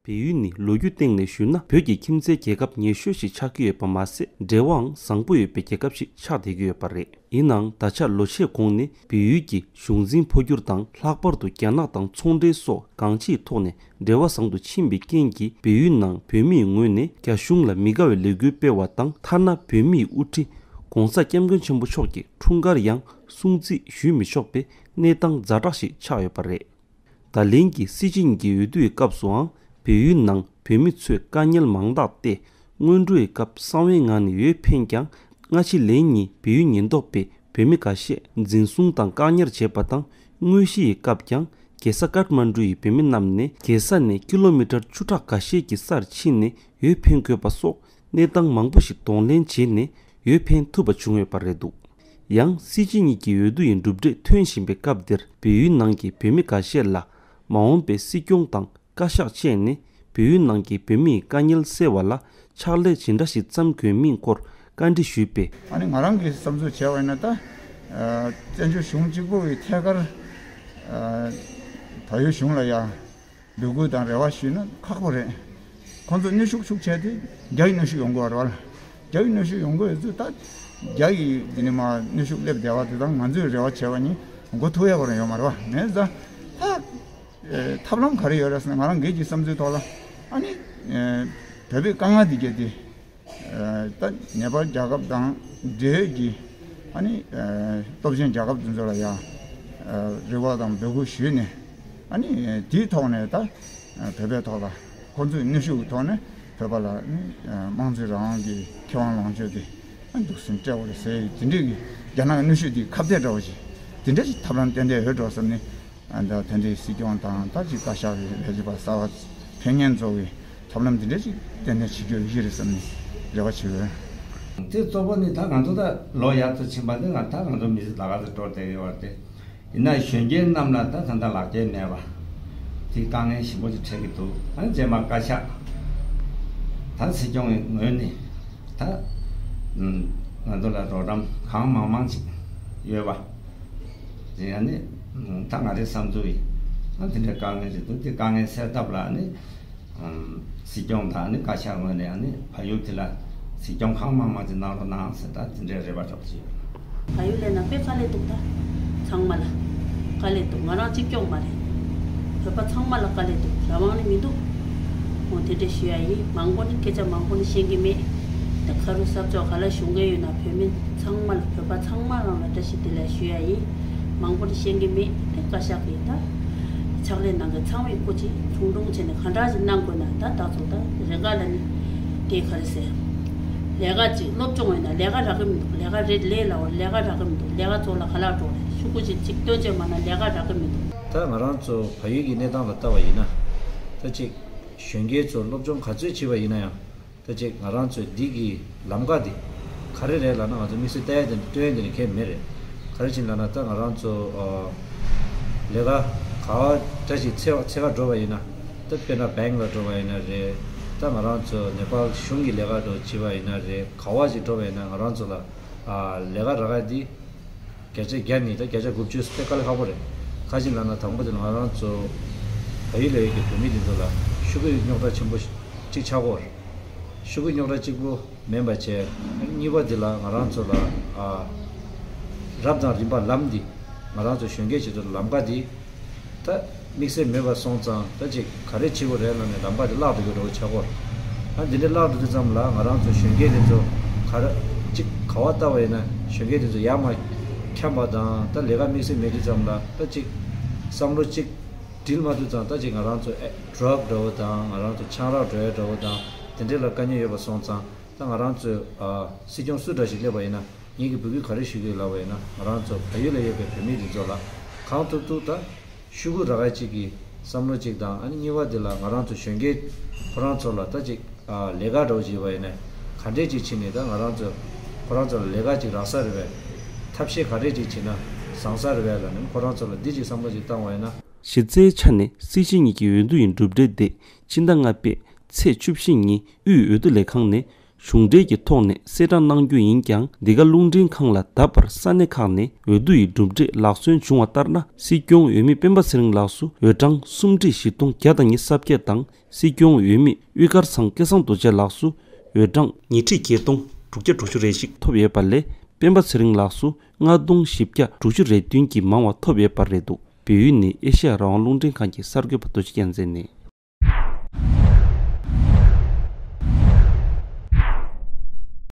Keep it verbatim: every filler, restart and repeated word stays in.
བལ་ཡུལ་ནི་ལོ་རྒྱུས་སྟེང་ནས་ཞུས་ན། བོད་ཀྱི་ཁྱིམ་མཚེས་རྒྱལ་ཁབ་ཉེ་ཤོས་ཤིག་ཆགས་ཀྱི་ཡོད་པ་མ་ཟད། འབྲེལ་བའང་བཟང་པོ་ཡོད་པའི་རྒྱལ་ཁབ་ཞིག་ཆགས་བསྡད་ཀྱི་ཡོད་པ་རེད། ཡིན་ནའང་ད་ཆ་ལོ་ཤས་གོང་ནས་བལ་ཡུལ་གྱི་གཞུང་འཛིན་འཕོ་འགྱུར་དང་། ལྷག་པར་དུ་རྒྱ་ནག་དང་ཚོང་འབྲེལ་སོགས་གང་ཅིའི་ཐོག་ནས་འབྲེལ་བ་བཟང་དུ་ཕྱིན་པའི་རྐྱེན་གྱིས། བལ་ཡུལ་ནང་བོད་མིའི་ངོས་ནས་རྒྱ་གཞུང་ལ་མི་དགའ་བའི་ལས་འགུལ་སྤེལ་བ་དང་། ཐ་ན་བོད་མིའི་དབུ་ཁྲིད་༧གོང་ས་༧སྐྱབས་མགོན་ཆེན་པོ་མཆོག་གི་འཁྲུངས་སྐར་ཡང་སྲུང་བརྩི་ཞུས་མི་ཆོག་པའི་གནས་སྟངས་ཛ་དྲག་ཞིག་ཆགས་ཡོད་པ་རེད། ད་ལན་གྱི་སྲིད་སྤྱི་གཉིས་ཀྱི་འོས་བསྡུ་ཡི་སྐབས་སུའང་བལ་ཡུལ་ནང་བོད་མི་ཚོས་དཀའ་ངལ་མང་དག་སྟེ། སྔོན་འགྲོའི་སྐབས་གསང་བའི་ངང་ནས་འོས་འཕེན་ཀྱང་། སྔ་ཕྱི་ལན་གཉིས་བལ་ཡུལ་ཉེན་རྟོག་པས་བོད་མི་འགའ་ཤས་འཛིན་བཟུང་དང་བཀག་ཉར་བྱས་པ་དང་། དངོས་གཞི་ཡི་སྐབས་ཀྱང་རྒྱལ་ས་ཀཏ་མན་གྲུ་ཡི་བོད་མི་རྣམས་ནས་རྒྱལ་ས་ནས་ཀི་ལོ་མི་ཊར་བཅུ་ཕྲག་འགའ་ཤས་ཀྱི་སར་ཕྱིན་ནས་འོས་འཕེན་དགོས་པ་སོགས་གནས་སྟངས་མང་པོ་ཞིག་གདོང་ལེན་བྱས་ནས་འོས་འཕེན་ཐུབ་པ་བྱུང་ཡོད་པ་རེད་འདུག། ཡང་སྲིད་སྤྱི་གཉིས་ཀྱི་འོས་བསྡུ་ཡི་གྲུབ་འབྲས་ཐོན་བཞིན་པའི་སྐབས་འདིར། བལ་ཡུལ་ནང་གི་བོད་མི་འགའ་ཤས་ལ་མ་འོངས་པའི་སྲིད་སྐྱོང་དང་བཀའ་ཤག་བཅས་ནས་བལ་ཡུལ་ནང་གི་བོད་མིའི་དཀའ་ངལ་སེལ་བ་ལ་ཕྱག་ལས་ཇི་འདྲ་ཞིག་བརྩམ་དགོས་མིན་སྐོར་བཀའ་འདྲི་ཞུས་པས། ཨ་ནི་ང་རང་གི་བསམ་ཚུལ་བྱས་པ་ཡིན་ན། ད་བཙན་བྱོལ་གཞུང་གཅིག་པུ་གི་ཐད་ཀར་བལ་ཡུལ་གཞུང་ལ་ཡ་འབོད་སྐུལ་དང་རེ་བ་ཞུས་ན་ཁག་པོ་རེད། ཁོང་ཚོ་གནོན་ཤུགས་ཤུགས་ཆེ་དེ་རྒྱ་ཡི་གནོན་ཤུགས་ཡོང་གི་ཡོད་རེད་བ། རྒྱ་ཡི་གནོན་ཤུགས་ཡོང་གི་ཡོད་ཚུལ། ད་རྒྱ་ཡི་འདི་ནི་མ་གནོན་ཤུགས་སླེབས་བསྡད་པ་དེ་དང་ང་ཚོས་རེ་བ་བྱས་པ་ནི་མགོ་ཐུག་ཡག་པོ་རང་ཡོད་མ་རེད་བ། མེད་ཙང་ད་ཐབས་ལམ་ག་རེ་ཡོད་རེད་ཟེར་ན། ང་རང་སྒེར་གྱི་བསམ་ཚུལ་ཐོག་ལ། ཨ་ནི་བོད་པའི་དཀའ་ངལ་འདི་གས་དེ། ད་ནེ་པཱལ་རྒྱལ་ཁབ་དང་འབྲེལ་ཡོད་ཀྱི་ཨ་ནི་སྟོབས་ཆེན་རྒྱལ་ཁབ་དེ་ཚོ་ལ་ཡང་རེ་བ་དང་འབོད་སྐུལ་ཞུས་ནས། ཨ་ནི་དེའི་ཐོག་ནས་ད་བོད་པའི་ཐོག་ལ་ཁོང་ཚོས་གནོན་ཤུགས་ཀྱི་ཐོག་ནས་བོད་པ་ལ་ནི་དམངས་གཙོའི་རང་དབང་གི་ཁེ་དབང་ལོངས་སྤྱོད་དེ་འདུག་སེ་སྤྲད་དགོས་རེད་ཟེར། དེ་འདྲའི་གི་རྒྱ་ནག་གི་གནོན་ཤུགས་དེ་ཁ་གཏད་འདྲ་བོ་ཞིག་དེ་འདྲ་ཞིག་ཐབས་ལམ་ཏན་ཏན་ཡོད་འགྲོ་བསམ་ནས། ཨ་ད་དེ་འདྲའི་སྲིད་སྐྱོང་དང་ད་ཅིག་བཀའ་ཤག་གི་ལས་བྱེད་པ་གསར་པ་ཕེབས་མཁན་ཚོ་གིས་ཐབས་ལམ་འདི་འདྲ་ཅིག་ཏན་ཏན་བྱེད་རྒྱུ་ཡོད་ཀྱི་རེད་བསམ་ནས་རེ་བ་བྱེད་འོས། དེ་གཙོ་བོ་ནི་ད་ང་ཚོ་ད་ལོ་ཡག་ཏུ་ཕྱིན་པ་འདི་ང་ད་ང་ཚོ་མི་ཚེ་ལ་ཀ་ཏུ་འགྲོ་བསྡད་ཡོད་པ་རེད། ཡིན་ན་གཞོན་སྐྱེས་རྣམས་ལ་ད་ད་ལྟ་ལག་འཁྱེར་མེད་པ་དེ་དཀའ་ངལ་ཞིམ་པོ་ཅིག་འཕྲད་ཀྱི་འདུག། ཨ་ནི་རྗེས་མ་བཀའ་ཤག་ད་སྲིད་སྐྱོང་གི་ངོས་ནས་ད་ང་ཚོ་ལ་རོགས་རམ་གང་མང་མང་ཅིག་ཡོད་པ། དེ་ཡང་ནི་ད་ང་རའི་བསམ་ཚུལ་ཡིན། ཨ་དེ་འདྲའི་དཀའ་ངལ་ཞིག་འདུག། དེ་དཀའ་ངལ་སེལ་ཐབས་ལ་ནི་སྲིད་སྐྱོང་དང་ནི་བཀའ་ཤག་ངོས་ནས་ནི་བལ་ཡུལ་དེ་ལ་སྲིད་སྐྱོང་གང་མང་མང་ཅིག་གནང་རོགས་གནང་ཟེར། ད་དེ་འདྲའི་རེ་བ་འདྲ་པོ་ཅིག་ཡོད། བལ་ཡུལ་ལ་ན་དཔེ་དཀའ་ལས་འདུག། ད་ཚང་མ་ལ་དཀའ་ལས་འདུག། ང་རང་གཅིག་སྐྱོང་མ་རེད། བོད་པ་ཚང་མ་ལ་དཀའ་ལས་འདུག། རང་དབང་ནི་མི་འདུག། འོ་དེ་འདྲ་ཞུ་ཡ་ཡིན། མང་པོ་ནི་སྐད་ཆ་མང་པོ་ནི་བཤད་ཀྱི་མེད། ད་ག་རུ་ས་ཕྱོགས་ག་ལ་བཞུགས་མཁན་ཡོད་ན་བོད་མི་ཚང་མ་ལ། བོད་པ་ཚང་མ་རང་ལ་བཀྲ་ཤིས་བདེ་ལེགས་ཞུ་ཡ་ཡིན། མང་པོ་ནི་བཤད་ཀྱི་མེད། དེ་བཀའ་ཤག་གིས་ད་ཕྱག་ལས་གནང་མཁན་ཚང་མའི་སྐུ་མཁྱེན། ཆུང་ཆུང་བྱས་ནས་ག་འདྲ་ཞིག་གནང་དགོས་ན། ད་ད་ཚོ་ད་རེ་འགའ་ལ་ནི་དེ་ག་རེ་ཟེར། ལས་ཀ་ཅིག་སློབ་སྦྱོང་ཡོད་ན་ལས་ཀ་རག་གི་མི་འདུག། ལས་ཀ་རེད་ལས་ལ་འོ་ལས་ཀ་རག་གི་མི་འདུག། ལས་ཀ་ཚོ་ལ་ག་ལ་འགྲོ་རེད། ཤོག་གུ་ཅིག་ཅིག་སྟོན་བྱས་མ་ན་ལས་ཀ་རག་གི་མི་འདུག། ད་ང་རང་ཚོ་བལ་ཡུལ་གྱི་གནས་སྟངས་ལ་ལྟ་བ་ཡིན་ན། ད་ཅིག་གཞོན་སྐྱེས་ཚོ་སློབ་སྦྱོང་ག་ཚོད་བྱས་པ་ཡིན་ན་ཡང་། ད་ཅིག་ང་རང་ཚོའི་འདི་གི་ལམ་ཀ་འདི་ག་རེ་རེད་ལབ་ན། ང་ཚོ་དམིགས་བསལ་ལྟ་ཡ་དེ་འདྲ་སྟོན་ཡ་དེ་འདྲ་གང་ཡང་མེད་རེད། ག་རེ་བྱས་ལབ་ན། ད་ང་རང་ཚོ་ཨ་ལས་ཀ་ག་བ་འདྲ་ཞིག་འཚོལ་འཚོལ་ག་འགྲོ་བ་ཡིན་ན། ད་དཔེར་ན་བེང་ལ་འགྲོ་བ་ཡིན་ན་རེད། ད་ང་རང་ཚོ་ནེ་པཱལ་གཞུང་གི་ལས་ཀ་འགྲོ་བྱེད་པ་ཡིན་ན་རེད། ག་བ་ཞིག་འགྲོ་བ་ཡིན་ན་ང་རང་ཚོ་ལ་ཨ་ལས་ཀ་རག་ཡ་འདི་བརྒྱ་ཆ་བརྒྱ་ནས་ད་བརྒྱ་ཆ་དགུ་བཅུ་དཔེ་དཀའ་ལས་ཁག་པོ་རེད། ག་ཅི་ལབ་ན། དང་པོ་དེ་ལ་ང་རང་ཚོ་བལ་ཡུལ་ལ་ཡོད་ཀྱི་བོད་མི་དེ་ཚོ་ལ་ཤོག་གུའི་རྙོག་དྲ་ཆེན་པོ་གཅིག་ཆགས་ཀྱི་ཡོད་རེད། ཤོག་གུའི་རྙོག་དྲ་གཅིག་པོ་མིན་པ་བྱས། གཉིས་པ་དེ་ལ་ང་རང་ཚོ་ལ་ཨ་རབ་དང་རིམ་པ་ལམ་འདི་ང་རང་ཚོ་གཞོན་སྐྱེས་ཆེད་དུ་ལམ་ཀ་འདི་ད་དམིགས་བསལ་མེད་པ་སོང་ཙང་། ད་ཅིག་ག་རེ་བྱེད་དགོས་རེད་ལབ་ནས་ལམ་ཀ་དེ་བརླག་འགྲོ་གི་འདྲ་པོ་ཆགས་ཀྱི་ཡོད་རེད། ཨ་འདི་འདྲ་བརླག་འགྲོ་དུས་ཙམ་ལ་ང་རང་ཚོ་གཞོན་སྐྱེས་དེ་ཚོ་ག་རེ་ཅིག་ག་བ་ལྟ་བ་ཡིན་ན། གཞོན་སྐྱེས་དེ་ཚོ་ཡར་མར་འཁྱམས་པ་དང་། ད་ལས་ཀ་དམིགས་བསལ་མེད་དུས་ཙམ་ལ། ད་ཅིག་བསམ་བློ་ཅིག་སྒྲིལ་མ་ཐུབ་ཙང་། ད་ཅིག་ང་རང་ཚོ་ཨེ་ཌྲག་འདྲ་པོ་དང་། ང་རང་ཚོ་ཆང་རག་འགྲོ་ཡ་འདྲ་པོ་དང་། དེ་འདྲས་ལ་དཀའ་ངལ་ཡོད་པ་སོང་ཙང་། ད་ང་རང་ཚོས་ཨ་སྲིད་སྐྱོང་སུ་འདྲ་ཞིག་སླེབས་པ་ཡིན་ན། ངེད་ཀྱིས་འབོད་སྐུལ་ག་རེ་ཞུ་གི་ཡོད་ལབ་པ་ཡིན་ན། ང་རང་ཚོ་བལ་ཡུལ་ལ་ཡོད་པའི་བོད་མི་འདི་ཚོ་ལ་གང་ཐུབ་ཐུབ་ད་ཤོག་གུ་རག་ཡ་གཅིག་གི་བསམ་བློ་གཅིག་དང་། ཨ་ནི་གཉིས་པ་དེ་ལ་ང་རང་ཚོ་གཞོན་སྐྱེས་ཁོ་རང་ཚོ་ལ་ད་ཅིག་ཨ་ལས་ཀ་འདྲ་པོ་ཅིག་ཡོད་པ་ཡིན་ན། ག་འདྲས་ཅིག་བྱས་ནས་ད་ང་རང་ཚོ་ཁོ་རང་ཚོ་ལ་ལས་ཀ་ཅིག་རག་ས་རེད་པས། ཐབས་ཤེས་ག་འདྲས་ཅིག་བྱས་ན་བཟང་ས་རེད་པས་ལབ་ནས། ཁོ་རང་ཚོ་ལ་འདི་ཅིག་བསམ་བློ་ཅིག་བཏང་བ་ཡིན་ན། གཞི་རྩའི་ཆ་ནས་སྲིད་སྤྱི་གཉིས་ཀྱི་འོས་བསྡུ་ཡི་གྲུབ་འབྲས་དེ་ཕྱི་ཟླ་ལྔ་པའི་ཚེས་བཅུ་བཞི་ཉིན་དབུས་འོས་བསྡུ་ལས་ཁང་ནས་ གཞུང་འབྲེལ་གྱི་ཐོག་ནས་གསལ་བསྒྲགས་གནང་རྒྱུ་ཡིན་ཀྱང་། འདི་ག་རླུང་འཕྲིན་ཁང་ལ་ད་བར་ས་གནས་ཁག་ནས་འོས་བསྡུ་ཡི་གྲུབ་འབྲས་ལག་སོན་བྱུང་བ་ལྟར་ན། སྲིད་སྐྱོང་འོས་མི་སྤེན་པ་ཚེ་རིང་ལགས་སུ་འོས་གྲངས་སུམ་ཁྲི་བཞི་སྟོང་བརྒྱ་དང་ཉི་ཤུ་རྩ་བརྒྱད་དང་། སྲིད་སྐྱོང་འོས་མི་དབུས་དཀར་ཚང་སྐལ་བཟང་རྡོ་རྗེ་ལགས་སུ་འོས་གྲངས་ཉི་ཁྲི་བརྒྱད་སྟོང་དྲུག་བརྒྱ་དྲུག་ཅུ་རེ་གཅིག་ཐོབ་ཡོད་པ་ལས། སྤེན་པ་ཚེ་རིང་ལགས་སུ་ལྔ་སྟོང་བཞི་བརྒྱ་དྲུག་ཅུ་རེ་བདུན་གྱིས་མང་བ་ཐོབ་ཡོད་པ་རེད་འདུག་བལ་ཡུལ་ནས་ཨེ་ཤེ་ཡ་རང་དབང་རླུང་འཕྲིན་ཁང་གི་གསར་འགོད་པ་རྡོ་རྗེ་རྒྱལ་མཚན་ནས།